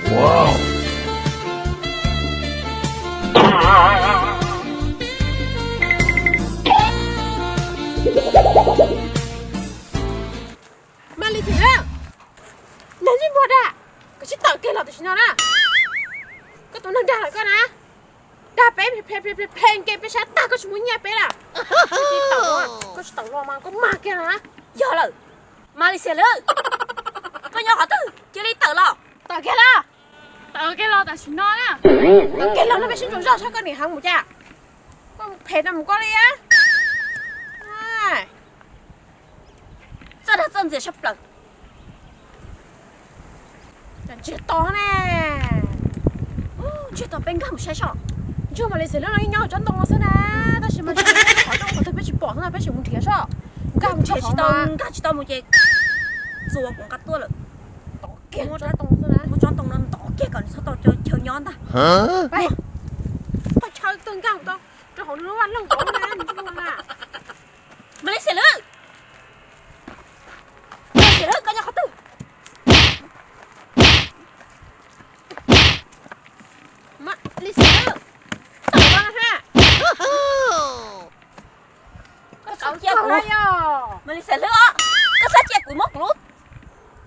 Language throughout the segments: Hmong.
Mas Lis Xiam Lwm, nag ntsej muag dag, koj tsis tawm kiag los tam sim no na. Koj tus neeg dag lawm koj na. Dag peb phem phem phem nkees peb sab tag koj tsis muaj nyiaj peb lawm. Koj tsis tawm los mas koj mag kiag na. Yog lawm, Mas Lis Xiam Lwm, koj nyob qhov twg cia li tawm los. Tawm kiag los. Tawm kiag los tam sim no na. Tawm kiag los no peb sib ntsuas zog saib koj nim heev mus cas. Koj phem tau mus koj li. Txawj dag txawj ntxias sab plaws. Ntsiag to ne. Ntsiag to peb nkag mus saib soj. Ntsuag Mas Lis Xiam Lwm no yeej nyob tsob ntoo no xwb na, tab sis mas qhov rooj qhov twg peb tsis pom xwb na, peb tseem mus nrhiav soj. Nkag mus tsis tau, nkag tsis tau mus ces txuas kuv nqa tuaj lawm. Muab tsob ntoo no ntov kiag kom nws txhob tau chaw nyob ntag. Qhov chaw twg nkag tau rau hauv nws lub vaj loog tod na, nws tsis muaj na. Mas Lis Xiam Lwm, Mas Lis Xiam Lwm, koj nyob qhov twg? Mas Lis Xiam Lwm, tawm los na ha. Koj xav cia kuv, Mas Lis Xiam Lwm os, koj xav cia kuv muab kuv lub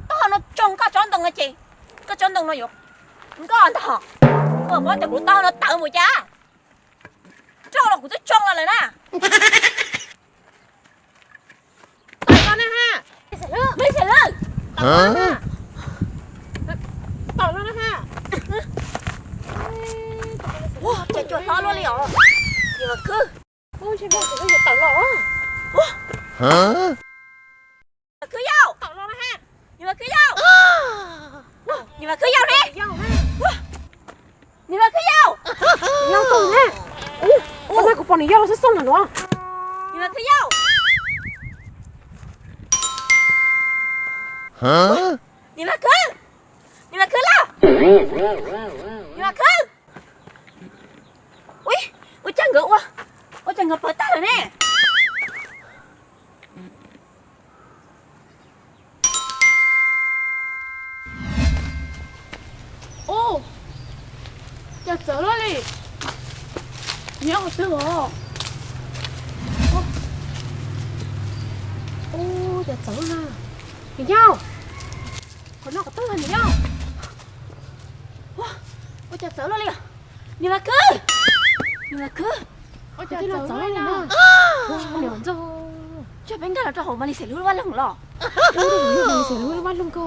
taub hau no tsoo koj tsob ntoo no ces koj tsob ntoo no yuav nkoj ntag. Koj paub tias kuv lub taub hau no tawv npaum cas. Tsoo los kuv twb tsoo los lawm na. Tawm los na ha. Mas Lis Xiam Lwm, tawm los na ha. Ua cas cua hlob luaj li os. Niam Vam Khwb, tawm los. Niam Vam Khwb yau, niam Vam Khwb yau, niam Vam Khwb yau ne. Niam Vam Khwb yau, yau tau ne. Ua, kuv pom niam yau los xwb xwb na nuav. Niam Vam Khwb yau, niam Vam Khwb, niam Vam Khwb lauj, niam Vam Khwb. Ui, ua cas nkawd ua, ua cas nkawd pawv tag lawm ne? Ua cas txawv luaj li, nyob qhov twg os? Ua cas txawv luaj na, niam yau, qhov no qhov twg niam yau? Ua cas txawv luaj li os? Niam Vam Khwb, niam Vam Khwb, ua cas txawv luaj na? Ua, niam ntxawg, peb nkag los rau hauv Mas Lis Xiam Lwm lub vaj loog los. Mas Lis Xiam Lwm lub vaj loog kawg.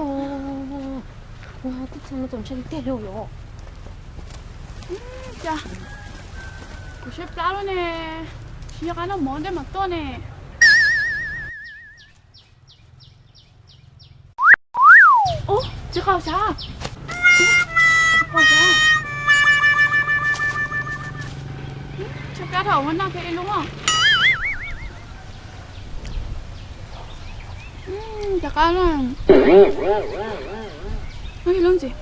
Ua, tib txog no txaus ntshai tiag li os. Cas kuv siab plab lawm ne, tsis nco qab noj mov ntev mam tuaj ne. Ub, tsis qaug sav, tsis qaug sav. Tsam kab dhau ua noj thiab ib lub. Cov qab no, no yog lub ntxiv.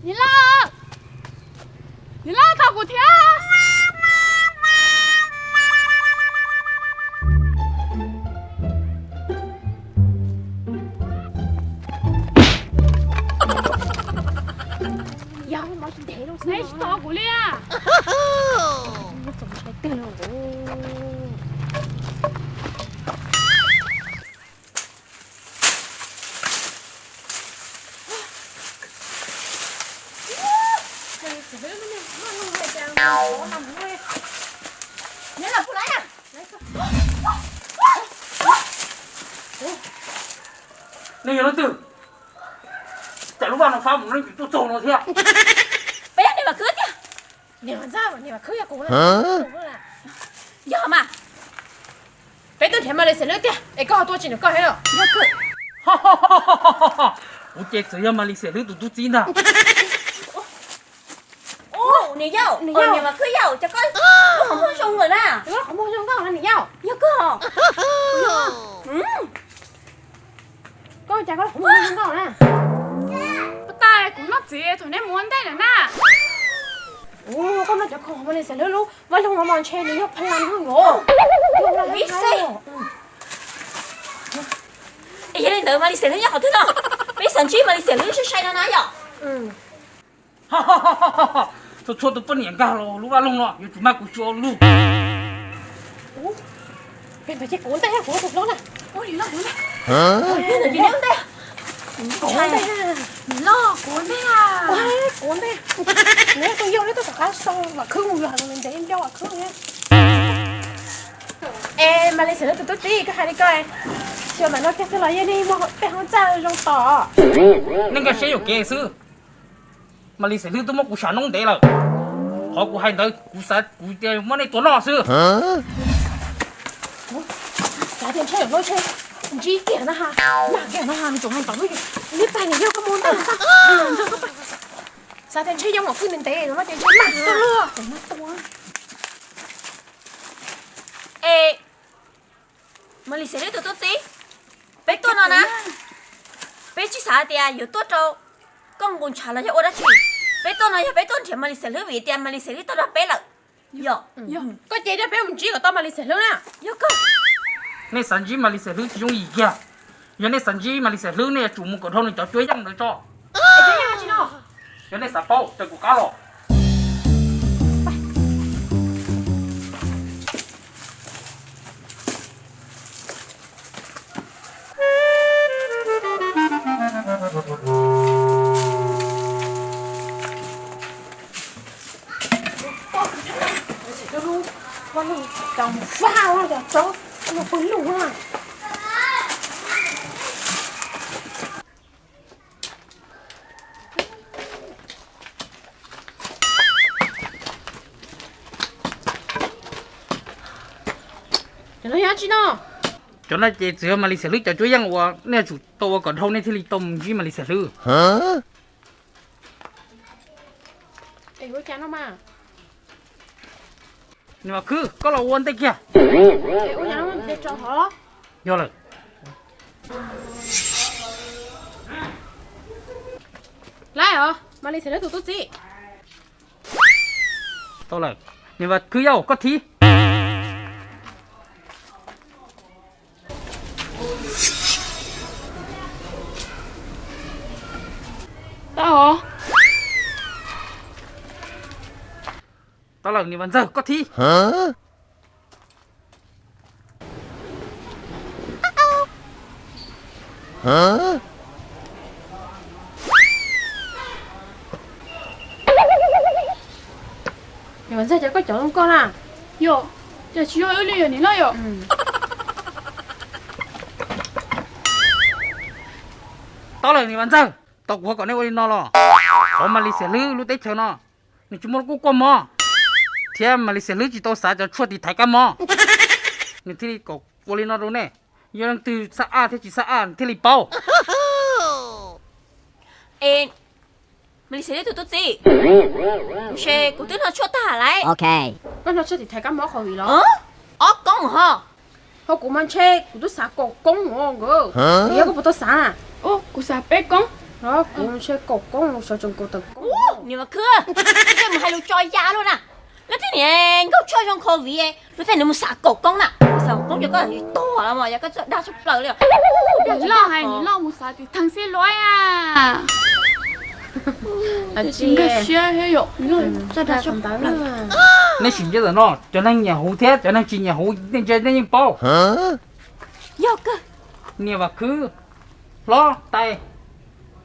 Niam loj, niam loj, tos kuv thiab. Yog, neb tsis tos kuv li a. Nej yog leej twg? Cas lub vaj no fab mus leej twg tuaj txog no thiab? Peb yog niam Vam Khwb tiag. Niam Vam Ntxawg, niam Vam Khwb yog kuv. Yog mas. Peb tuaj nrhiav Malis Xais Hlwb tiag, es koj ho tuaj tsis nrog koj thiab los? Kuv ces txawm yog Malis Xais Hlwb tus tub txib ntag. Niam yau, niam Vam Khwb yau, cas koj qhov muag zoo lawm na? Qhov muag zoo nkauj na niam yau. Yog koj. Koj cas koj qhov muag zoo nkauj na? Ua cas kuv noj txiv thaum nej mus ua ntej lawm na? Koj noj cov khoom Malis Xais Hlwb lub vaj loog no mas ntshe nws yog pha la noj los. Ib xeeb. Es yog li ntawd Malis Xais Hlwb nyob qhov twg no? Peb xav ntsib Malis Xais Hlwb sai sai no na yom. Txhua txhua tus poj niam nkag los lub vaj loog no yuav tsum mag kuv tsuas lug. Kuv ntej, kuv tus hlob na. Kuv ntej, kuv ntej. Neb tus yau neb tuaj tom qab xoo Vam Khwb mus yog ntev nco Vam Khwb. Es Malis Xais Hlwb tus tub txib, koj hais li koj, xyov ntawm no kiag xwb los yeej nej muaj tej hoob txaj zoo tom. Nej nkag siab yuam kev xwb. Malis Xais Hlwb twb muab kuv sam noob ntev lawm. Qhov kuv hais ntawd kuv xav kuv tias muab nej tua noj xwb. Xav tias ntshe ntsib kiag na ha, mag kiag na ha, nws tseem hais tom lub, neb pais nws yog koj mus ntej. Xav tias ntshe yog Vam Khwb ntev ntev no mas tias ntshe mag tuaj luaj. Es Malis Xais Hlwb tus tub txib, peb tuaj no na, peb tsis xav tias yuav tuaj rau koj nqus ntshav los yog ua dab tsi. Peb tuaj no yog peb tuaj nrhiav Malis Xais Hlwb vim tias Malis Xais Hlwb tuaj nrog peb lawm. Yog koj ces peb mus ntsib kom tau Malis Xais Hlwb na. Yog koj. Nej xav ntsib Malis Xais Hlwb tsis yooj yim kiag. Yog nej xav ntsib Malis Xais Hlwb nej yuav tsum mus kom dhau nws cov cuab yeej ntawd tso. Yog nej xav paub ces kuv qab los. Cov no yog dab tsi no? Cov no ces txawm yog Malis Xais Hlwb cov cuab yeej uas nej yuav tsum tau ua kom dhau nej thiaj li tau mus ntsib Malis Xais Hlwb. Niam Vam Khwb, koj los ua ntej kiag. Yog lawm. Laib os, Malis Xais Hlwb tus tub txib. Tau lawm, niam Vam Khwb yau, koj thib. Tau os. Tau lawm, niam Vam Ntxawg, koj thib. Niam Vam Ntxawg, cas koj cov zoo nkauj na? Yog, cas tsis zoo ib li yog niam loj yom? Tau lawm, niam Vam Ntxawg, tau kuv ho kom nej ua li no los. Qhov Malis Xais Hlwb lub teb chaws no nws tsis muaj lub kub kua mob, thiab Malis Xais Hlwb tsis tau xav cov tshuaj tiv thaiv kab mob. Nws thiaj li kom ua li no rau nej. Yog leej twg xab ab thiab tsis xab ab nws thiaj li paub. Es Malis Xais Hlwb tus tub txib, ntshe kuv twb noj tshuaj tag lawm. Koj noj tshuaj tiv thaiv kab mob qhov vim los? Ob koob ho. Ho kuv mas ntshe kuv twb xav kaum koob os nkawd. Yog koj puas tau xav na? Kuv xav peb koob. Kuv ntshe kaum koob, xyov tseem kaum tawm koob. Niam Vam Khwb, koj mus hais lus tso ya luaj na. Leej twg niam nkauj tshuaj zoo COVID, luag tej nws mus xav kaum koob na. Xav kaum koob ces koj tuag los mas yog koj txawj dag tshaj plaws li. Niam loj hais niam loj mus xav tiv thaiv xib luaj. Tsis nkag siab thiab yom. Nej sim ntsib ntawm no, cov neeg nyiam huv thiab cov neeg tsis nyiam huv nej ntsia nej yeej paub. Yog kawg. Niam Vam Khwb hlob tais,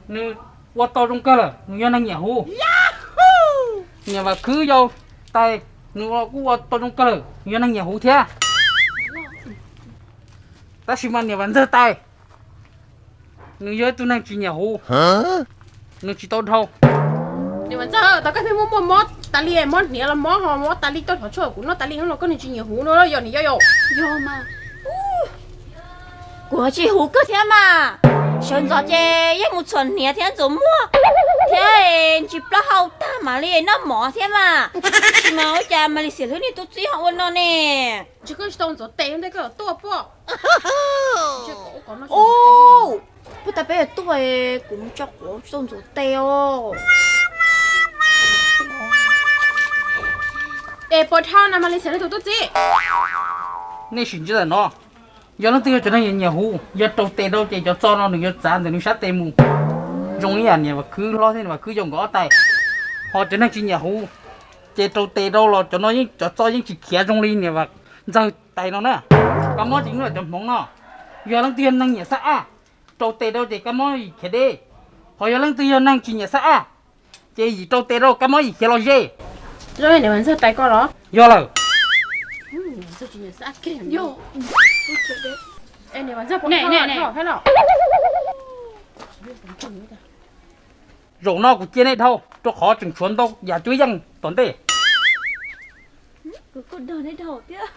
nws ua tau zoo kawg lawm, nws yog neeg nyiam huv. Niam Vam Khwb yau tais, nws kuj ua tau zoo kawg lawm, nws yog neeg nyiam huv thiab. Tab sis mas niam Vam Ntxawg tais, nws yog ib tug neeg tsis nyiam huv. Nws tsis tau dhau. Niam Vam Ntxawg, tau koj pheej muab muab mob tas li, mob hniav los mob ho mob tas li, tau thov tshuaj kuv noj tas li no los koj nws tsis nyiam huv no yog niam yau yau. Yog mas. Kuv tsis huv kawg thiab mas. Sawv ntxov ces yeej mus txhuam hniav thiab ntxuav muag thiab ntsis plaub hau tag mam li noj mov thiab mas. Tab sis mas ua cas Malis Xiam Hlwb niag tub txib ho ua no ne? Ntshe koj tsis tau ntxuav tes ntej koj yuav tuaj pob. Ub, puag ta peb yuav tuaj, kuv mus tso quav tsis tau ntxuav tes os. Es puas dhau na Malis Xiam Hlwb tus tub txib? Nej sim ntsib ntawm no, yog leej twg yog cov neeg nyiam huv, yog rau tes rau ces cov txo no nws yuav txav ntawm nws sab tes mus, zoo ib yam niam Vam Khwb hlob thiab niam Vam Khwb yau nkawd ob tais. Ho cov neeg tsis nyiam huv, ces rau tes rau los cov no yeej cov txo yeej tsis khiav zoo li niam Vam Ntxawg tais no na. Kab mob ces nyob cov hmoov no. Yog leej twg yog neeg nyiam xab ab, rau tes rau ces kab mob yim khiav deb. Ho yog leej twg yog neeg tsis nyiam xab ab, ces yim rau tes rau kab mob yim khiav los ze. Niam Vam Ntxawg tais koj los? Yog lawm. Zaum no kuv cia nej dhau, rau qhov tseem tshuav ntau yam cuab yeej tom ntej. Kuv kuj nrog nej dhau thiab.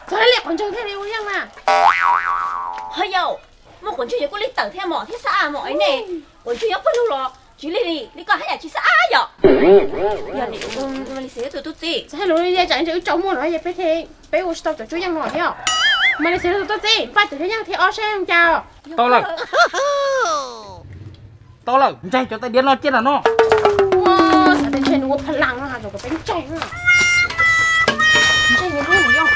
Txog li quav ntsuag thiaj li ua yeej mas. Ho yau, muaj quav ntsuag yus kuj li tawm thiab mom thiab xab ab mom es nej. Quav ntsuag nyob pawg lug los tsis lig li, li koj haj yam tsis xab ab yom. Yog li, Malis Xiam Hlwb tus tub txib, txawm hais lus li tsam ntshe wb tsaus muag no peb ua tsis tau cov cuab yeej no thiab. Malis Xiam Hlwb tus tub txib, npaj cov cuab yeej thiab ob seb zoo cas. Tau lawm. Tau lawm, ntsaig cov tais diav no cia lam no. Xav tias ntshe nws ua pha las no has kom peb ntsaig na. Ntsaig nws lub nws yog.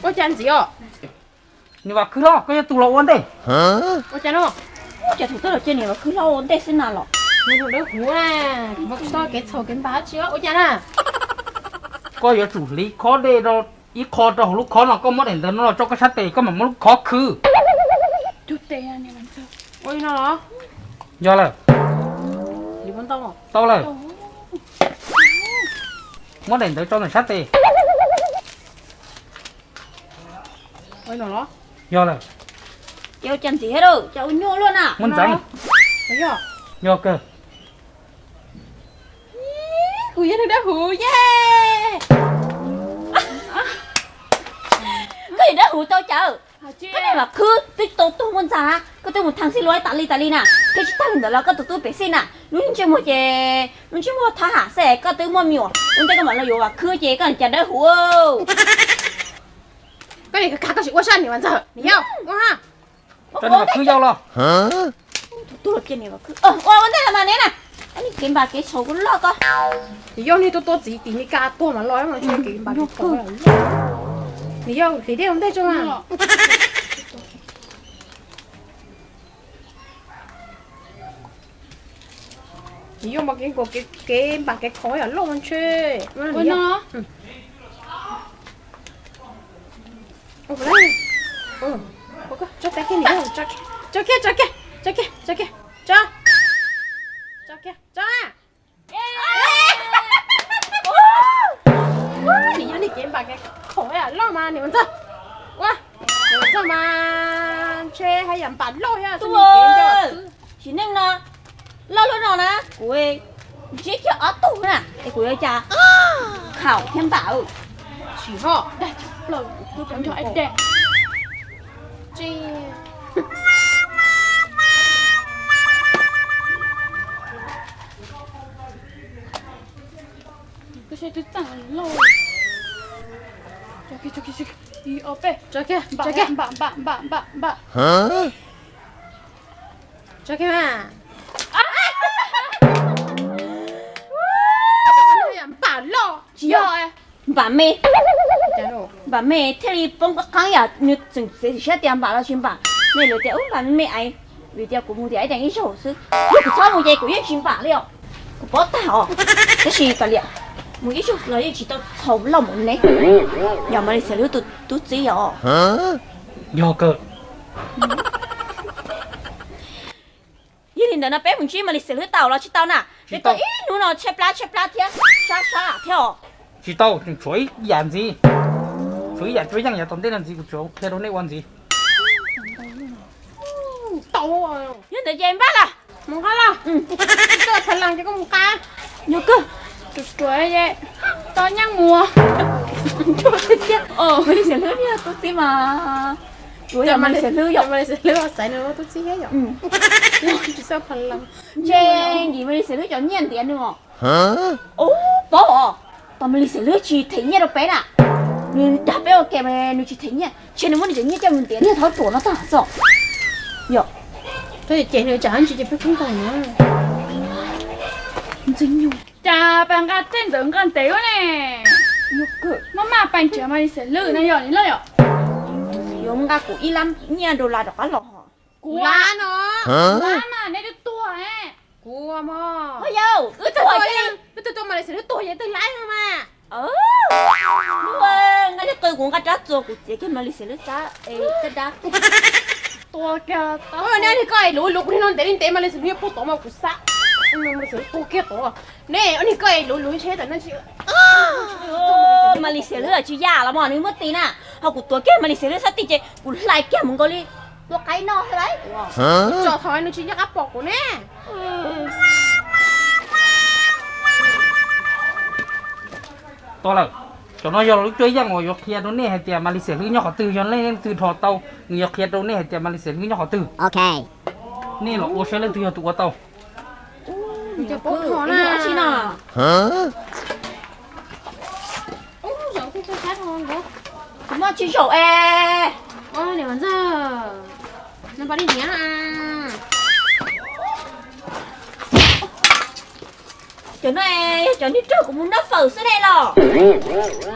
Ua cas ntxiv os? Niam Vam Khwb hlob, koj yog tus los ua ntej. Ua cas no? Ua cas thaum koj los cia niam Vam Khwb hlob ua ntej xwb na los? Nws tus dawb huv, kuv tsis tau kev txhaum kev npam dab tsi, ua cas na? Koj yuav tsum hliv khob dej rau ib qho rau hauv lub khob no, koj muab daim ntawv no los tso koj sab tes, koj mam muab lub khob khwb. Ua li no los? Yog lawm. Tau lawm. Muab daim ntawv tso ntawm sab tes. Yog lawm. Ces ua cas ntxiv thiab, cas ua nyuaj luaj na. Muab ntxeev. Yog kawg. Kuv yog neeg dawb huv ye. Koj yog dawb huv tau cas? Koj niam Vam Khwb twb tau tuag muaj ntxa, koj twb mus thaj xij lua tas li tas li na. Thiab tsis tag li ntawd los koj tus tub pem xij na, lub ntsej muag ces lub ntsej muag thab ham xwb, koj twb muaj me nyuam ua ntej koj mam los yuav Vam Khwb ces koj cas dawb huv. Koj niam kav koj tsis ua sab niam Vam Ntxawg niam yau ua ha. Tso niam Vam Khwb yau los. Tus tub los cia niam Vam Khwb ua ua ntej los mas ne na. Koj niag kev npam kev txhaum kuj loj koj. Niam yau niag tuaj tuaj txiv tim Mes Kas tuag mas los, kev npam kev txhaum. Niam yau hliv dej ua ntej tso mas. Niam yau mas kev nkaus kev npam kev txhaum yam loj mas ntshe. Tso kiag, tso kiag, tso kiag, tso kiag, tso kiag, tso. Niam yau niag kev npam kev txhaum yam loj mas niam Vam Ntxawg. Ua, niam Vam Ntxawg mas ntshe haj yam npam loj thiab. Sim neej no loj lub no na kuv ntsib kiag ob tug na es kuv yuav cas khaum thiab npam. Tsis ho dag tsis plaws kuv twb nrog ib dag. Koj saib twb txaj loj. Tso kiag, tso kiag, tso kiag. Ib, ob, peb. Tso kiag, tso kiag. Npam, npam, npam, npam, npam. Tso kiag mas. Npam loj. Tsis yog, npam me. Npam me thiaj li poob qab qeeb yam nws tseem txiav txim siab tias npam los tsis npam. Me lawv tias ub npam me me es, vim tias kuv mus tias ib daim ib zaug xwb, yog kuv txhob mus ces kuv yeej tsis npam li os. Kuv paub tag os. Tab sis kav liam, mus ib zaug los yeej tsis tau txhaum loj mus ne. Yog Malis Xiam Hlwb tus tub txib os. Yog kawg. Yog li ntawd no peb mus ntsib Malis Xiam Hlwb tau los tsis tau na? Peb tau ib hnub no tshaib plab tshaib plab thiab sab sab thiab os. Tsis tau, tseem tshuav ib yam ntxiv, tshuav ib yam tsuas yeej yav tom ntej no ntxiv kuv tsuas qhia rau nej ua ntxiv. Yog ntawd ces npaj los mus nqa los. Tsis tau phav lees ces koj mus nqa. Yog kawg. Tsuas tsuav tau nyeej mus. Mas li xav hlwb yog tub txib mas. Tsuav yog mas li xav hlwb yog mas li xav hlwb xaiv nws tub txib thiab yom. Tsis tau phav lees. Ntshe nkim mas li xav hlwb cov nyiaj ntiav nws os. Ub, paub os, tos mas li xav hlwb tsis them nyiaj rau peb na. Nws dag peb ua ke mas nws tsis them nyiaj, ntshe nws muab nws cov nyiaj coj mus ntiav niag thab ruam no tag xwb. Yog, tab ces nws tsam ntsis ces peb kub nkaus na. Ntxwg nyug. Cas pas nqa tej ntawd nqa ntev ua ne? Maj maj pas nrhiav mas li xav hlwb no yog li loj yom. Yuav nqa kuv ib lab nyiaj dollar rov qab los. Kuv lab no. Kuv lab mas nej twb tuag. Kuv mog. Yog, wb tuag, wb tuag mas li xav hlwb tuag ces twb lab no mas. Nqa cov qw kuv nqa rab txuas kuv txiav kiag mas li xav hlwb xab es dab dab. Ua niag koj es luv luv kuv li no ntev li ntev mas li xav hlwb puag tod mas kuv xab. Li xav hlwb puag kiag tod. Ne, ua niag koj es luv luv ntshe tam no tsis. Mas li xav hlwb tsis yaj los mas nws muab ti na. Ho kuv tuav kiag mas li xav hlwb xab ti ces kuv hlais kiag mus nkaus li tua qaib noj xwb lauj. Tso thov nws tsis nco qab pom kuv ne. Tau lawm, cov no yog lub cuab yeej uas yuav qhia rau nej hais tias mas li xav hlwb nyob qhov twg, yog leej twg dhos tau nws yuav qhia rau nej hais tias mas li xav hlwb nyob qhov twg. Nej los ua saib leej twg yog tus ua tau. Kuv muaj tsis zaum es. Cov no yog cov niag raug kuv mus noj fawm xwb ne los.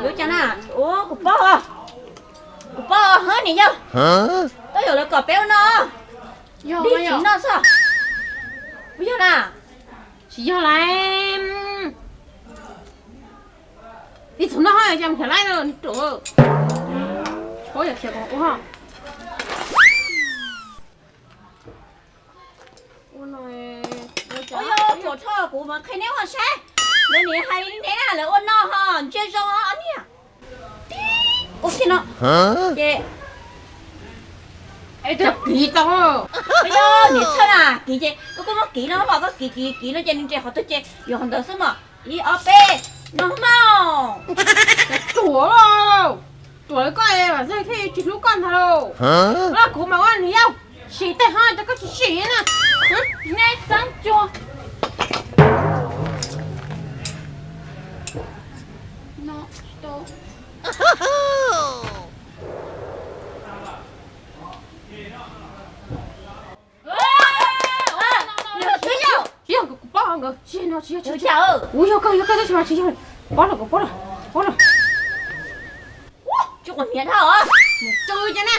Yuav cas na, kuv paub, kuv paub hab niam yawg, tab yog lawv kom peb ua no, dig txiv noj xwb. Puas yog na? Tsis yog lauj. Ib txhia no ho yog nrhiav laib no rau, paub yog khiav kom ua ho. Ua no, ua cas, ua yog tsuas tho kuv mas qhia neb ua saib. Lawv niam hais li neb na, lawv ua no ho ntsia zoo ob niag. Ua kiag no ces, es kiv tau, ua yog niam txhawj na, kiv ces koj kuj muab kiv no, koj kiv kiv kiv no ces nws nres qhov twg ces yuav qhov ntawd xwb mas. Ib ob peb, no mas. Ruam, ruam koj, Vam Txawj thiaj tsis hlub koj ntag lauj. Kuv mas ua niam yau, sim tej ho rau koj tsis sim na. Nej txeeb cua. Tsis yog, kuv paub nkawd, tsis yog no, tsis yog, tsis yog, kuv yog koj, yog koj tab sis mas tsis yog. Paub lawm, kuv paub lawm, paub lawm. Tsis quas hniav dhau, niam tsw cas na.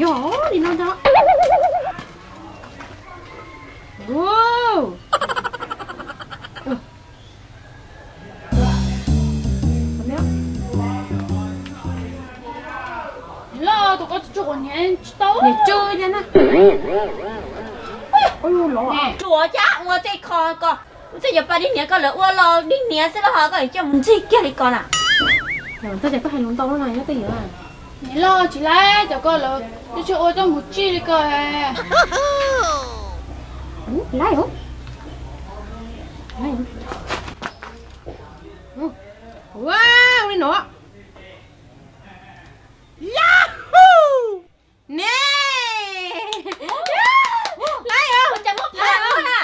Yog li no ntag. Los tus koj tsis quas hniav tsis tau. Niam tsw cas na. Ruam cas ua tej kho ko, ua tej cov pas dig hniav ko lawv ua los dig hniav xwb los ho koj coj mus ntxig kiag li ko na. Ntxawg tias koj hais lus ntau no nyob twj ywm. Niam loj tsis laib cov ko lawv twb tsis ua coj mus tsij li ko. Laib, ua li no. Yahoo! Ne, laib os, laib os na.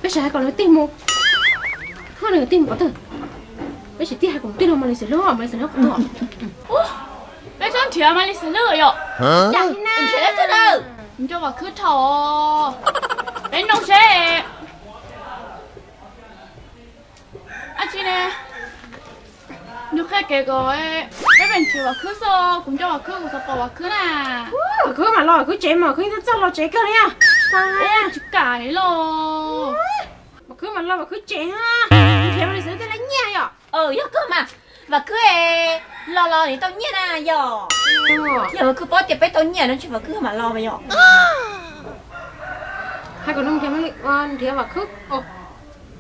Peb sawv hais kom nws tig mus, ho nws tig mus qhov twg? Peb tsis tig hais kom nws tig los mas li xwm hlub, mas li xwm hlub qhov twg? Peb txhob nrhiav mas li xwm hlub yom. Nrhiav txog na, nco Vam Khwb dhau. Peb nug seb, ab tsi ne, nws qhia kev kom peb pem nrhiav Vam Khwb xwb, kuv nco Vam Khwb, kuv xav pom Vam Khwb na. Vam Khwb mas los Vam Khwb tsev mas Vam Khwb yeej txawj los tsev kawg li. Tsis kam li los. Vam Khwb mas los Vam Khwb tsev, nrhiav mas li xwm hlub tej lab nyiaj yom. Yog kawg mas, Vam Khwb los los nws tau nyiaj na yog. Yog Vam Khwb paub tias peb tau nyiaj no ntshe Vam Khwb mam los mas yog. Hais kom nws nrhiav Vam Khwb,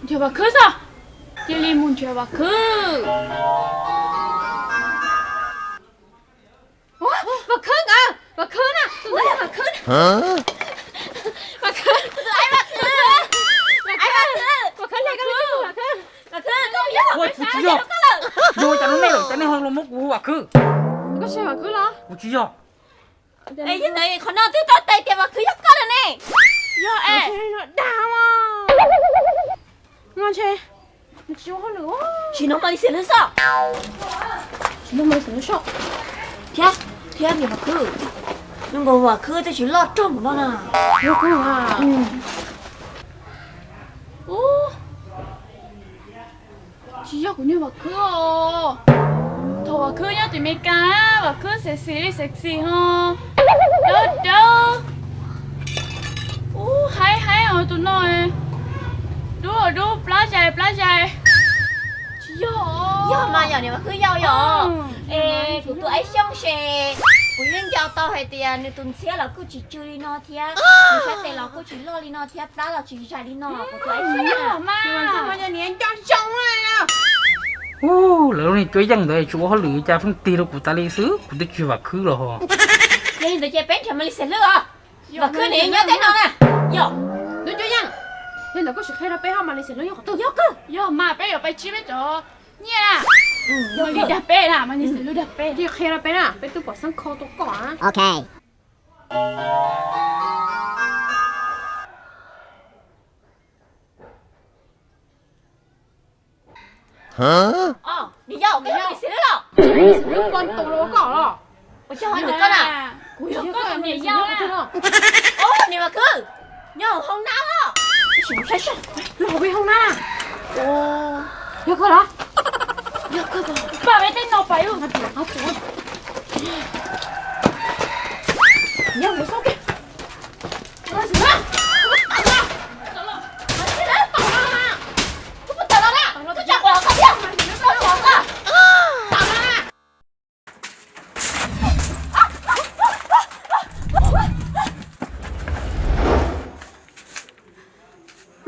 nrhiav Vam Khwb xwb. Cia li mus nrhiav Vam Khwb. Vam Khwb nkawd, Vam Khwb na, tus ntawd yog Vam Khwb. Vam Khwb, Vam Khwb, Vam Khwb, Vam Khwb, Vam Khwb, Vam Khwb. Ua, kuv tsis yog. Yog cas no nej lawm cas nej ho los muab kuv hu Vam Khwb? Koj tsis yog Vam Khwb los? Kuv tsis yog. Qhov no twb tau teb tias Vam Khwb yog koj lawm ne. Yog es. Dag mas. Tsis no mas li xiam lwj xwb. Tsis no mas li xiam lwj xwb. Thiab, thiab niam Vam Khwb, zoo nkaus Vam Khwb twb tsis loj rog mus no na. Tsis yog kuv niag Vam Khwb os. Thaum Vam Khwb nyob tim Meskas, Vam Khwb sexy li sexy ho, dawb dawb, ub haib haib os tus no, dub dub plab zais plab zais. Tsis yog. Yog mas yog niam Vam Khwb yau yog. Es kuv tus aib Xyooj ces kuv yeej nco tau hais tias nws tus ntxhiab los kuj tsis tsw li no thiab, nws sab tes los kuj tsis loj li no thiab, plab los tsis zais li no, kuv tus aib Xyooj. Ub, lawv lub niag cuab yeej ntawd tsis ua hauj lwm cas pheej tig rau kuv tas li xwb, kuv twb tsis Vam Khwb los ho. Yog li ntawd ces peb nrhiav Mas Lis Xiam Hlwb os. Vam Khwb nws nyob teb no na. Yog. Lub cuab yeej, yog ntawd koj sim qhia rau peb ho Mas Lis Xiam Hlwb nyob qhov twg. Yog kawg. Yog mas peb yuav pais tsib peb cov nyiaj na. Yog li dag peb na, Mas Lis Xiam Hlwb dag peb. Sim qhia rau peb na, peb twb pom xeeb kho tuaj koj. Niam yau, koj yog Mas Lis Xiam Hlwb los? Ua cas ho nyob koj na? Kuv yog koj tus niam yau na. Niam Vam Khwb, nyob hauv hoob nab os. Los peb hoob nab. Yog koj los? Yog koj, pab peb tej no pais.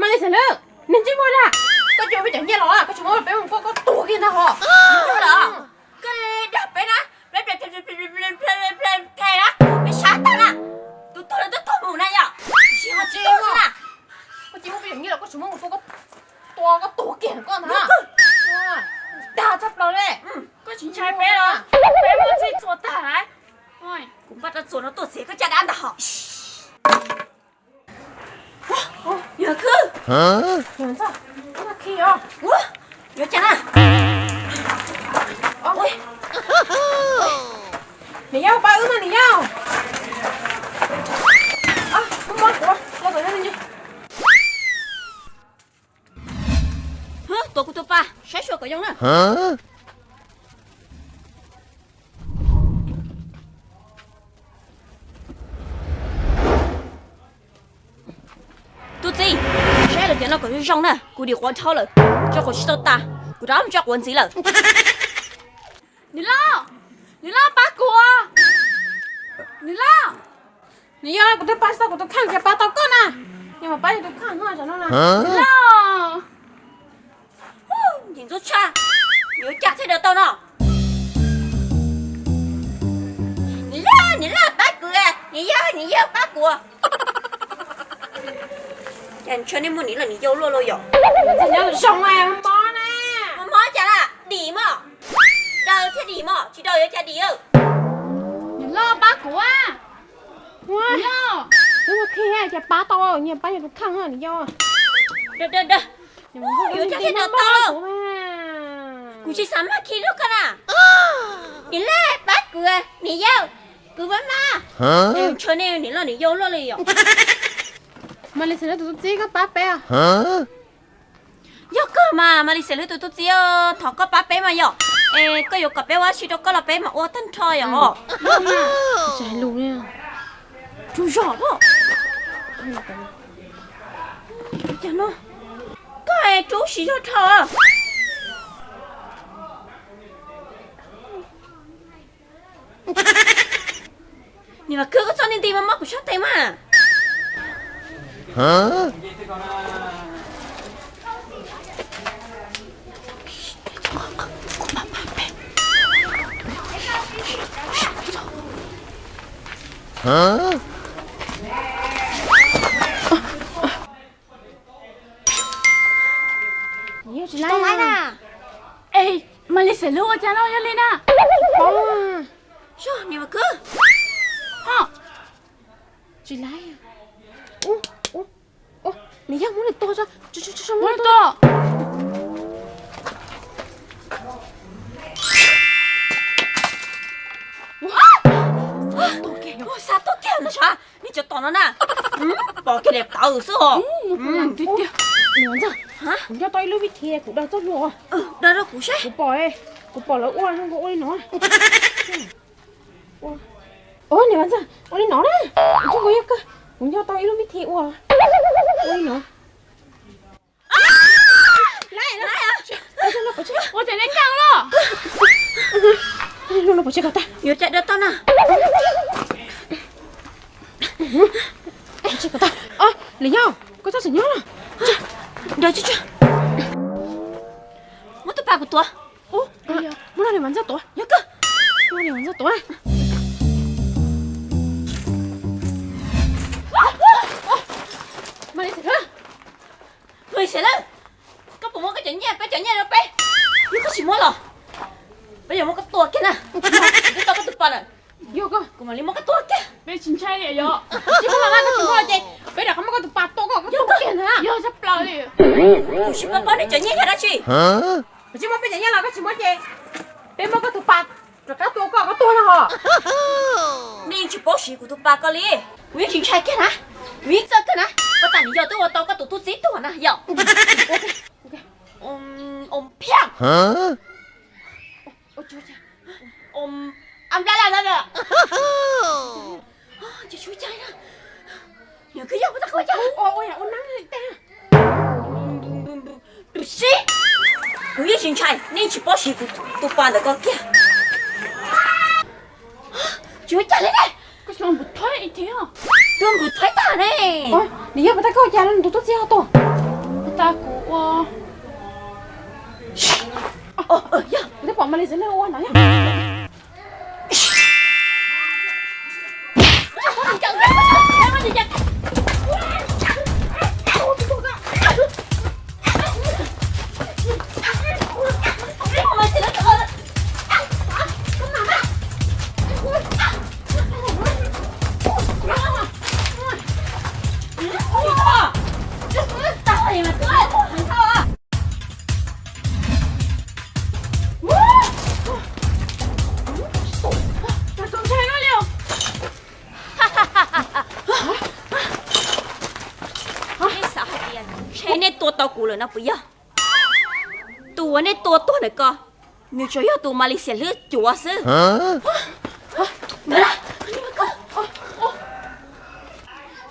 Mas Lis Xiam Hlwb, niag ntsej muag na, koj coj peb cov nyiaj los koj tsis muab rau peb mus kuaj koj tuag kiag ntag hos. Koj dag peb na, peb ple ple na, peb sab tag na, tus tuag lawv twb tuag mus na yom, tsis ho tsis tuag xwb na. Koj cia muab peb cov nyiaj los koj tsis muab mus kuaj koj tua koj tuag kiag koj ntag na. Dag tshaj plaws li. Koj tsis ntshai peb los? Peb muab txij txuas tag lawm. Kuv npaj rau txuas no tuaj txiav koj caj dab ntag hos. Yog Khwb. Yuav cas na? Niam yau, pab wb mas niam yau. Tuav kuv tus pas saib sua kom zoo na. Tub txib, saib lawm tias no kom zoo zoo na, kuv dim quav dhau lawm, tso quav tsis tau tas, kuv rov mus tso quav ntxiv lawm. Niam loj, niam loj pab kuv, niam loj. Niam yau, kuv twb pab tsis tau kuv tus kheej, ces pab tau koj na. Yog mas pab yus tus kheej no, niam loj. Ncees ntxuaj tshaj, yuav cas thiaj daws tau no. Niam loj, niam loj pab kuv, niam yau, niam yau pab kuv. Cas ntshe nej muaj niam loj niam yau luaj lauj yom. Zoo mob na. Mob cas na, dim mog. Daws thiaj dim mog, tsis daws yuav cas dim. Niam loj pab kuv. Niam loj, wb muaj kheej cas pab tau, nyias pab nyias tus kheej niam yau. Daws, daws, daws. Yuav cas thiaj daws tau. Kuv tsis xav maj khi rau koj na. Niam loj pab kuv, niam yau, kuv maj maj. Ntshe nej niam loj niam yau luaj li yom. Mas Lis Xiam Hlwb tus tub txib, koj pab peb. Yog kawg mas, Mas Lis Xiam Hlwb tus tub txib, thov koj pab peb mas yom. Es koj yuav kom peb ua dab tsi rau koj los peb mam ua tag nrho yom. Tsuas zog, cas no koj rub siv zog dhau. Niam Vam Khwb, koj txhob nti nti mas mob kuv sab tes mas. Tsis tau laiv na. Es Mas Lis Xiam Hlwb ua cas no yog li na? Yog niam Vam Khwb. Tsis laiv. Ub, ub, ub, nws yog muab nws tua tso, muab nws tua. Xa tuaj kiag no sav, nej cov tom no na, pom kiag niam tawv xwb os. Niam Vam Ntxawg, kuv nco tau ib lub vib thi kuv daws txoj hlua. Daws rau kuv saib. Kuv pom, kuv pom lawv ua zoo nkaus ua li no. Ua, niam Vam Ntxawg, ua li no na. Kuv nco tau ib lub vib thi ua, ua li no. Ua cas nej kaj los? Yuav cai daws tau na. Lis Yau, koj txhob txwm nyob los. Daws tso, muab tus pas kuv tuav. Muab los niam Vam Ntxawg tuav. Yog kawg, muab los niam Vam Ntxawg tuav. Mas Lis Xiam Hlwb, koj puas muab koj cov nyiaj, peb cov nyiaj rau peb? Yog koj tsis muab los peb yuav muab koj tua kiag na. Twb tau koj tus pas lawm, kuv mam li muab koj tua kiag. Peb tsis ntshai li yog. Tsis muab los na, koj tsis muab los ces peb rov qab muab koj tus pas tua koj, koj tua kiag ntag. Yog tshaj plaws li. Kuv tsis paub nej cov nyiaj yog dab tsi. Kuv tsis muab peb cov nyiaj los koj tsis muab ces peb muab koj tus pas rov qab tua koj, koj tuag no hos. Nej yeej tsis paub siv kuv tus pas ko li. Kuv yeej tsis ntshai kiag na, kuv yeej txawj kiag na. Koj tas niam yog twb ua tau koj tus tub txib tuag na yom. Phiaj. Ces tsuav cai na, nws kwv yog ua tau ua cas. Sib, kuv yeej tsis ntshai, nej tsis paub siv kuv tus pas ntawm ko kiag. Tsis ua cas li ne. Tus npum thaiv tag ne. Nws yog puas tag koj cas nws tus tub txib ho tuag? Puas tag kuv ua. Yog, kuv twb pom Mas Lis Xiam Hlwb ua ntawd yog. Nej xav hais tias ntshe nej tua tau kuv lawm no puas yog? Tus uas nej tua tuag ntawm ko, nws tsuas yog tus Mas Lis Xiam Hlwb cuav xwb.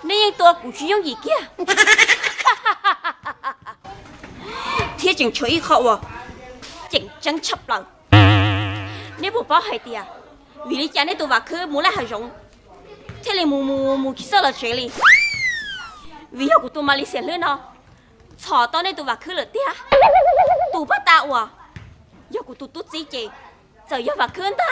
Nej yeej tua kuv tsis yooj yim kiag, thiab tseem tshuav ib qho uas tseem ceeb tshaj plaws. Nej puas paub hais tias vim li cas nej tus Vam Khwb mus laj hav zoov thiaj li mus mus mus tsis txawj los tsev li? Vim yog kuv tus Mas Lis Xiam Hlwb no txhom tau nej tus Vam Khwb lawm tiag. Tus paj tas uas yog kuv tus tub txib ces txawm yog Vam Khwb ntag.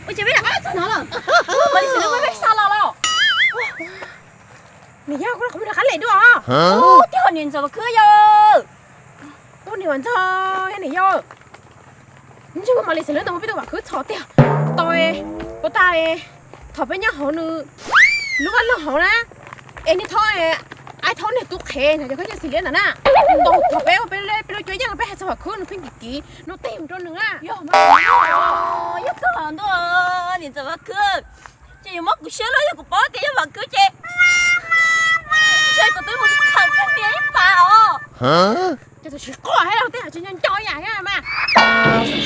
Ua cas peb rov qab txog no lawm? Mas Lis Xiam Hlwb muab peb xa los los. Niam yau, koj los qhov muag rov qab lem dua. Ub, tij hom niam ntxawm Vam Khwb yog. Ub, niam Vam Ntxawg, yog niam yau. Ntshe Mas Lis Xiam Hlwb tau muab peb tus Vam Khwb txhom tiag. Tau, puas tas, thaum peb nyob hauv nws lub vaj loog hauv na, es niag thaub, aib thaub niag tub qhev no yog koj yawg xis liab ntawd na. Tau thaum peb ua peb lub cuab yeej peb hais txog Vam Khwb nws pheej kim kim no tej rau nws na. Yog koj ntuj, niam ntxawm Vam Khwb, ces yuav mob kuv siab luaj, yog kuv paub tias yog Vam Khwb ces ntshe kuv twb mus khawm koj niam ib pas os. Ces tus tsis quaj thiab los tej hais tsis nco nco yam thiab mas.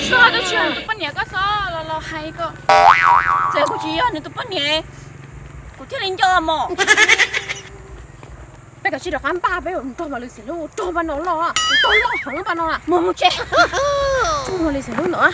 Koj twb tsis yog nws tus poj niam koj txhob los los hais koj. Txawm kuv tsis yog nws tus poj niam, kuv thiaj li nco mos. Peb Tsis rov qab npaj peb nrog Mas Lis Xiam Hlub ua rog npaj no los, rog loj heev npaj no, mus mus tsev. Mus Lis Xiam Hlub ntawm.